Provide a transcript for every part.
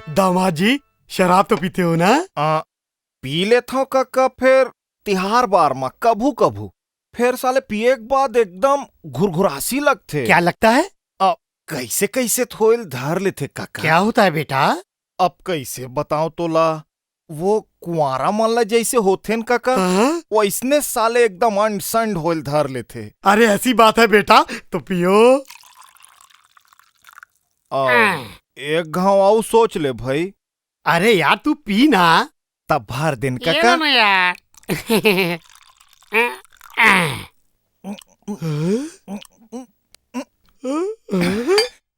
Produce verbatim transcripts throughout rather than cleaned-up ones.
दामाद जी, शराब तो पीते हो ना? आ, पी लेथव कका, फेर तिहार बार म कभू कभू। फेर साले पिए के बाद एकदम घुरघुरासी लगथे। क्या लगता है? आ, कइसे कइसे थोइल धर लेथे कका। क्या होता है बेटा? अब कइसे बतांव तोला, वो कुंवारा मन ला जइसे होथे न कका, हाँ? वइसने साले एकदम अंड संड होइल धर लेथे। अरे ऐसी बात है बेटा, तो पियो। आ, हाँ। एक घांव अउ सोच ले भई। अरे यार, तू पी ना। तब भर दिन ये कका। लो ना यार।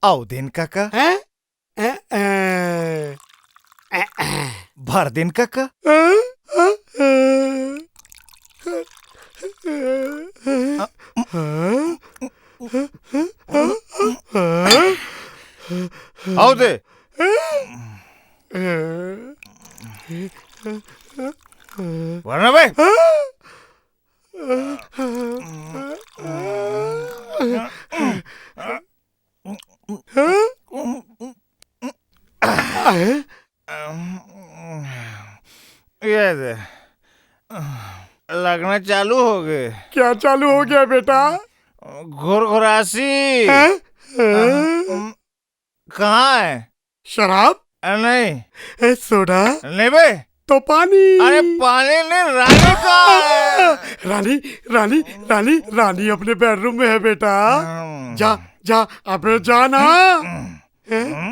अउ दिन कका। हैं? भर दिन कका। अउ दे। वरना बे। ये दे, लगना चालू हो गए। क्या चालू हो गया बेटा? घुरघुरासी। हैं? कहाँ है? शराब? अ, नहीं। ए, सोडा? नहीं बे। तो पानी। अरे पानी नहीं, रानी कहाँ है? रानी, रानी, रानी, रानी अपने बेडरूम में है बेटा। हम्म। जा, जा, अबे जा ना। हम्म। हैं?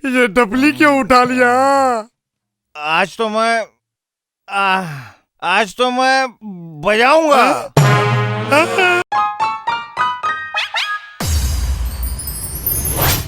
ये डबली क्यों उठा लिया? आज तो मैं, आ, आज तो मैं बजाऊंगा। हैं?